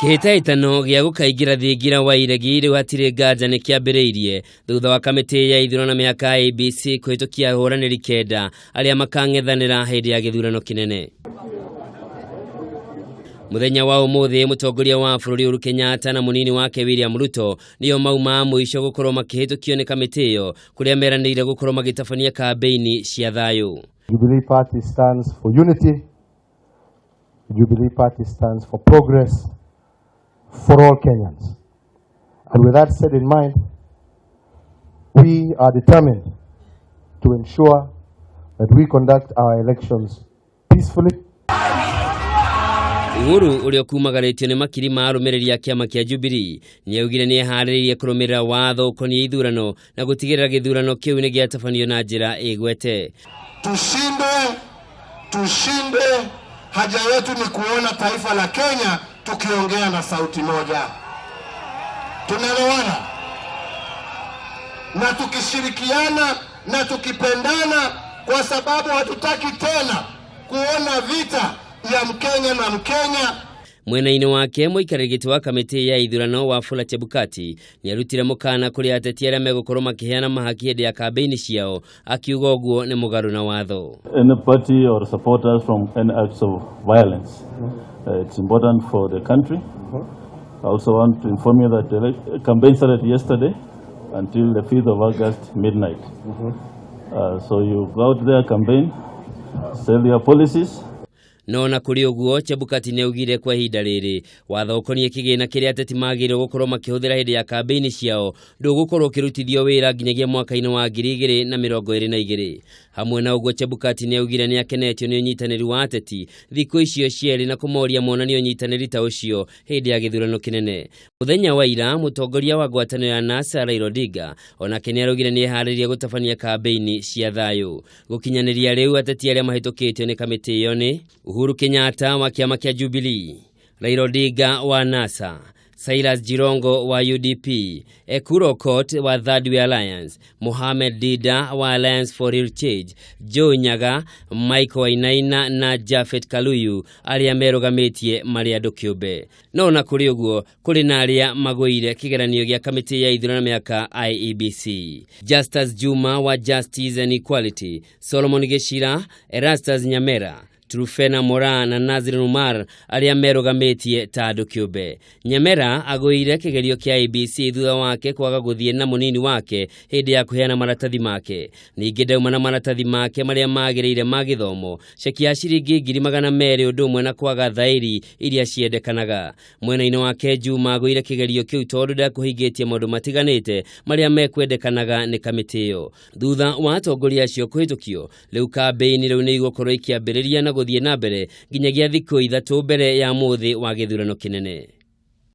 Kĩhĩtahĩtano gĩa gũkaingĩra thingira wa iregi rĩu hatirĩ nganja nĩ kĩambĩrĩirie thutha wa kamĩtĩ ya ithurano na mĩhaka IEBC kũhĩtũkia ahũranĩri kenda arĩa makang'ethanĩra hĩndĩ ya gĩthurano kĩnene. Mũthenya wa ũmũthĩ mũtongoria wa bũrũri Uhuru Kenyatta na mũnini wake William Ruto nĩo mauma mũico gũkorwo makĩhĩtũkio nĩ kamĩtĩ ĩyo kũrĩa meranĩire gũkorwo magĩtabania kambĩini cia thayũ. Jubilee Party stands for unity. Jubilee Party stands for progress for all Kenyans. And with that said in mind, we are determined to ensure that we conduct our elections peacefully. Uhuru ũrĩa ũkumagarĩtio nĩ makiri ma arũmĩrĩri a kĩama kĩa Jubilee nĩaugire nĩeharĩrĩirie kũrũmĩrĩra watho ũkoniĩ ithurano na gũtigĩrĩra gĩthurano kĩu nĩ gĩatabanio na njĩra ĩgwete. Tushinde, tushinde. Haja yetu ni kuona taifa la Kenya tukiongea na sauti moja. Tunaelewana? Na tukishirikiana na tukipendana, kwa sababu hatutaki tena kuona vita ya Mkenya na Mkenya. Mwena-inĩ wake mũikarĩri gĩtĩ wa kamĩtĩ ya ithurano Wafula Chebukati nĩarutire mũkana kũrĩ ateti arĩa megũkorwo makĩheana mahaki hĩndĩ ya kambĩini ciao akiuga ũguo nĩ mũgarũ na watho. Any party or supporters from any acts of violence. It's important for the country. I also want to inform you that the campaign started yesterday until the 5th of August, midnight. So you go out there, campaign, sell your policies. No na kũrĩ ũguo Chebukati nĩaugire kwa ihinda rĩrĩ watho ũkoniĩ kĩgĩna kĩrĩa ateti magĩrĩirwo gũkorwo makĩhũthĩra hĩndĩ ya kambĩini ciao ndũgũkorwo ũkĩrutithio wĩra nginyagia mwaka-inĩ wa 2022. Hamwe na ũguo Chebukati nĩaugire nĩakenetio nĩ ũnyitanĩri wa ateti thikũ icio cierĩ na kũmoria monanie ũnyitanĩri ta ũcio hĩndĩ ya gĩthurano kĩnene. Mũthenya wa ira mũtongoria wa ngwatanĩro ya NASA Raila Odinga onake nĩaraugire nĩeharĩirie gũtabania kambĩini cia thayũ. Gũkinyanĩria rĩu ateti arĩa mahĩtũkĩtio nĩ kamĩtĩ ĩyo nĩ Uhuru Kenyatta wa kĩama kĩa Jubilee, Raila Odinga wa NASA, Silas Jirongo wa UDP, Ekuru Aukot wa Third Way Alliance, Mohamed Dida wa Alliance for Real Change, Joe Nyaga, Michael Wainaina na Japhet Kaluyu arĩa merũgamĩtie marĩ andũ kĩũmbe. No na kũrĩ ũguo kũrĩ na arĩa magũire kĩgeranio gĩa kamĩtĩ ya ithurano mĩaka IEBC. Justus Juma wa Justice and Equality, Solomon Gĩchira, Erastus Nyamera, Trufena Mora na Nazrin Umar arĩa merũgamĩtie ta andũ kĩũmbe. Nyamera agũire kĩgerio kĩa IEBC thutha wake kwaga gũthiĩ na mũnini wake hĩndĩ ya kũheana maratathi make. Ningĩ ndauma na maratathi make marĩa magĩrĩire ma gĩthomo, ceki ya ciringi 200,000 ũndũ ũmwe na kwaga thaĩri iria ciendekanaga. Mwena-inĩ wake Juma agũire kĩgerio kĩu tondũ ndekũhingĩtie maũndũ matiganĩte marĩa mekwendekanaga nĩ kamĩtĩ ĩyo. Thutha wa atongoria acio kũhĩtũkio, rĩu kambĩini rĩu nĩ igũkorwo ikĩambĩrĩria na gũthiĩ na mbere nginyagia thikũ 3 mbere ya mũthĩ wa gĩthurano kĩnene.